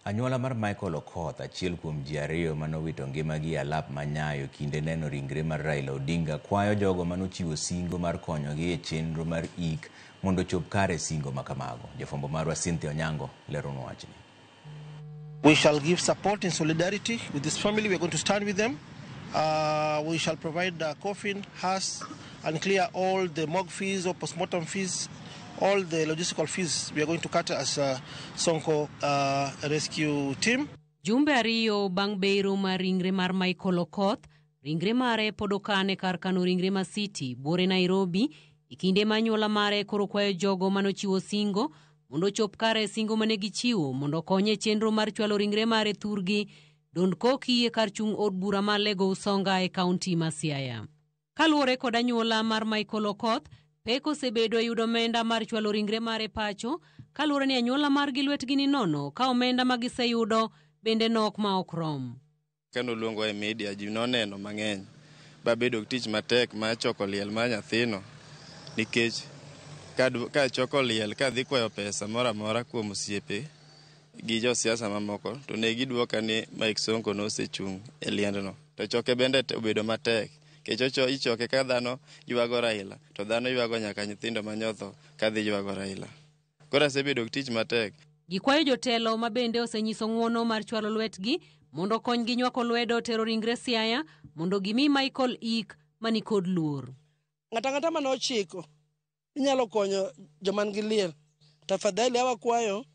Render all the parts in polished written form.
Anyuola mar Michael Okoth, achiel kuom ji ariyo manowito ngimagi e alap ma Nyayo kinde neno ringre mar Raila Odinga, kwayo jogo manochiwo singo mar konyogi e chenro mar ik mondo ochop kare singo ma kamago. Jafwambo marwa Cynthia Onyango leronwa wachni. We shall give support in solidarity with this family. We are going to stand with them. We shall provide the coffin, hearse, and clear all the morgue fees or postmortem fees, all the logistical fees we are going to cut as a Sonko rescue team. Jumbe 2 bang' bero mar ringre mar Michael Okoth, ringre mare pod okan e kar kano ringre ma City, buore Nairobi, e kinde ma anyuola mare koro kwayo jogo manochiwo singo mondo ochop kare singo mane gichiwo mondo okony e chenro mar chwalo ringre mare thurgi Don Koki e kar chung' od bura ma Lego Usonga e kaunti ma Siaya. Kaluwore kod anyuola mar Michael Okoth, pek osebedo e yudo omenda mar chwalo ringre mare pacho, kaluwore ni anyuola margi lwetgi ni nono ka omenda ma giseyudo bende nok ma ok rom. Kane oluongwa e media, ji noneno mang'eny. Babedo gi tich matek mar choko liel mar nyathino nikech ka choko liel kadhi kwayo pesa moro amora kuom osiepe gi josiasa mamoko to ne giduoka ni Mike Sonko nosechung' e liendno. To choke bende obedo matek nikech ichoke ka dhano ywago Raila to dhano ywago nyaka nyithindo manyotho kadhi ywago Raila. Koro asebedo gi tich matek. Gikwayo jotelo ma bende osenyiso ng'uono mar chwalo lwetgi mondo okonygi nywako lwedo tero ringre Siaya mondo gimi Michael ik manikod luor. Ng'ato ang'ata mane ochiko inyalo konyo joma nigi liel. Tafadhali awakwayo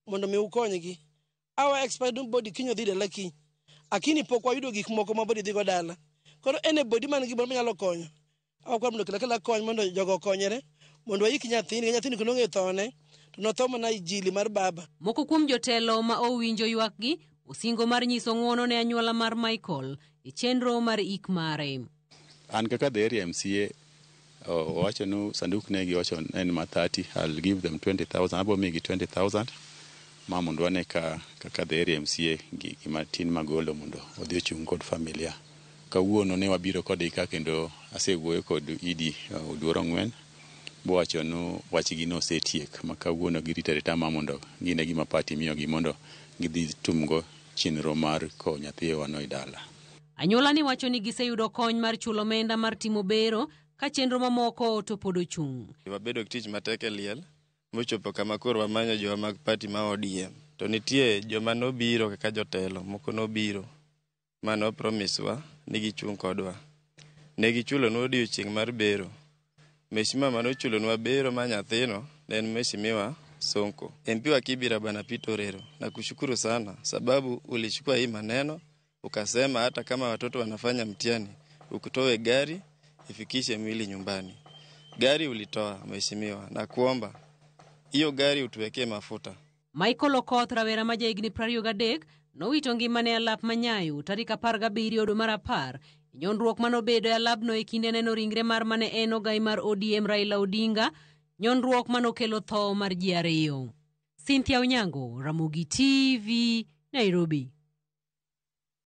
mondo mi ukonygi. Awa expired body kiny odhi dala kiny. Akini pok wayudo gik moko ma body dhigo dala. Koro anybody man gi gimoro manyalo konyo. Awakwayo mondo okel akela kony mondo jogo okonyre mondo waik nyathini, nyathini kendo ong'e thone to notho mana injili mar baba. Moko kuom jotelo ma owinjo ywakgi osingo mar nyiso ng'uono ne anyuola mar Michael e chenro mar ik mare. An kaka the area MCA owacho ni sanduk ne giwacho en ma 30, I'll give them 20,000, abo migi 20,000 ma mondo wane ka kaka the area MCA gima tin magolo mondo odhi ochung' kod familia. Kawuono ne wabiro kodgi ka kendo asewuoyo kod Idi Oduor Ong'wen bowacho ni wachgi nosetiek ma kawuono girito arita ma mondo gine gima party miyogi mondo gidhi tumgo chenro mar kowo nyathiwa no e dala. Anyuola ni wacho ni giseyudo kony mar chulo omenda mar timo bero ka chenro mamoko to pod ochung'. Wabedo gi tich matek e liel mochopo kama koro wamanyo jowa mag party ma ODM. To nitie joma nobiro kaka jotelo moko nobiro mano promise wa ni gichung' kodwa. Ne gichulonwa odiochieng' mar bero. Mheshimiwa manochulonwa bero mar nyathino ne en Mheshimiwa Sonko. MP wa Kibra Bwana Peter Orero, nakushukuru sana sababu ulichukua hii maneno ukasema hata kama watoto wanafanya mtihani ukutoe gari ifikishe mwili nyumbani. Gari ulitoa mheshimiwa, na kuomba hiyo gari utuwekee mafuta. Michael Okoth, rawera ma jahigni 23, nowito ngimane e alap ma Nyayo tarik 17 dwe mar 10 e nyondruok manobedo e alabno e kinde neno ringre mar mane en ogai mar ODM Raila Odinga, nyondruok manokelo tho mar ji 2. Cynthia Onyango, Ramogi TV, Nairobi.